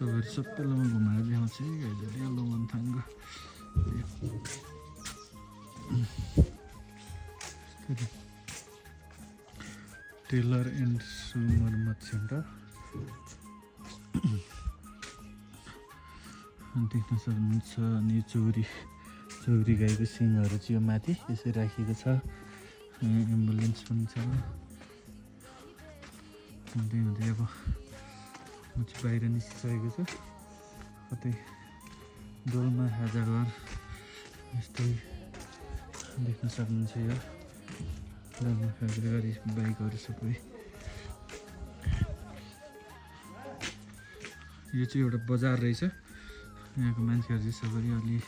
तपाईँहरू सबैलाई म घुमाएर देखाउँछु है गाइजहरू यो लोमन्थाङको टेलर एन्ड सु मर्मत सेन्टर देख्न सक्नुहुन्छ। अनि चौरी गाईको सिङहरू चाहिँ यो माथि यसरी राखिएको छ। एम्बुलेन्स पनि छ। हुँदै हुँदै अब म चाहिँ बाहिर निस्किसकेको छु। कतै डोल्मा हाजाघर यस्तै देख्न सक्नुहुन्छ। यो डोल्मा हाजाघर बाइकहरू सबै यो चाहिँ एउटा बजार रहेछ। यहाँको मान्छेहरू चाहिँ सबै अलि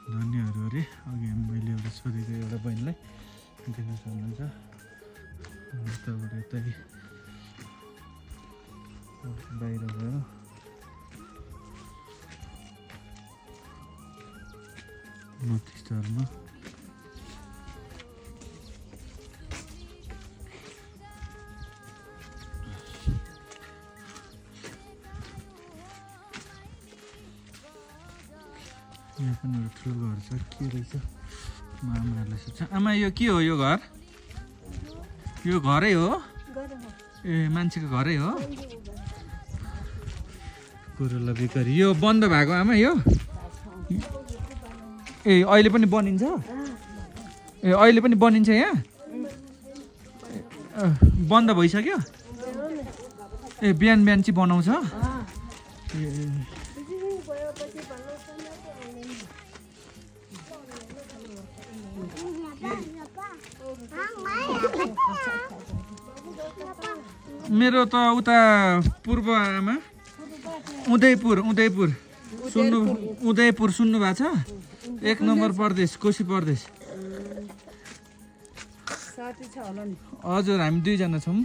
धनीहरू अरे। अघि मैले एउटा सोधेको एउटा बहिनीलाई देख्न सक्नुहुन्छ। उताबाट यतै बाहिर गयो। नर्थ इस्टहरूमा यहाँ पनि एउटा ठुलो घर छ। के रहेछ म आमाहरूलाई सोध्छ। आमा यो के हो? यो घर यो घरै हो? ए मान्छेको घरै हो? कुरोला बेकरी यो बन्द भएको आमा यो? ए अहिले पनि बनिन्छ? ए अहिले पनि बनिन्छ यहाँ? बन्द भइसक्यो? ए बिहान चाहिँ बनाउँछ? ए मेरो त उता पूर्व आमा उदयपुर सुन्नु भएको छ? 1 नम्बर प्रदेश कोशी प्रदेश। हजुर हामी 2 जना छौँ।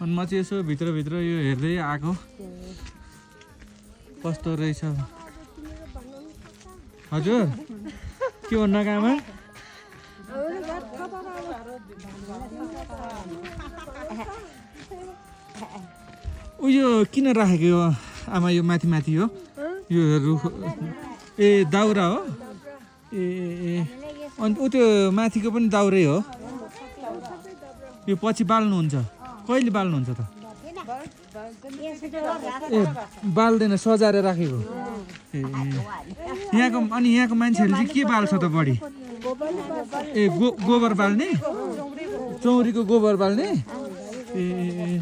अनि म चाहिँ यसो भित्रभित्र यो हेर्दै आएको कस्तो रहेछ। हजुर के भन्नु आमा? उयो किन राखेको हो आमा? यो माथि हो यो रुख? ए दाउरा हो? ए अनि उ त्यो माथिको पनि दाउरै हो? यो पछि बाल्नुहुन्छ? कहिले बाल्नुहुन्छ त? ए बाल्दैन, सजाएर राखेको। ए यहाँको मान्छेहरूले चाहिँ के बाल्छ त बढी? ए गोबर बाल्ने? चौरीको गोबर बाल्ने? ए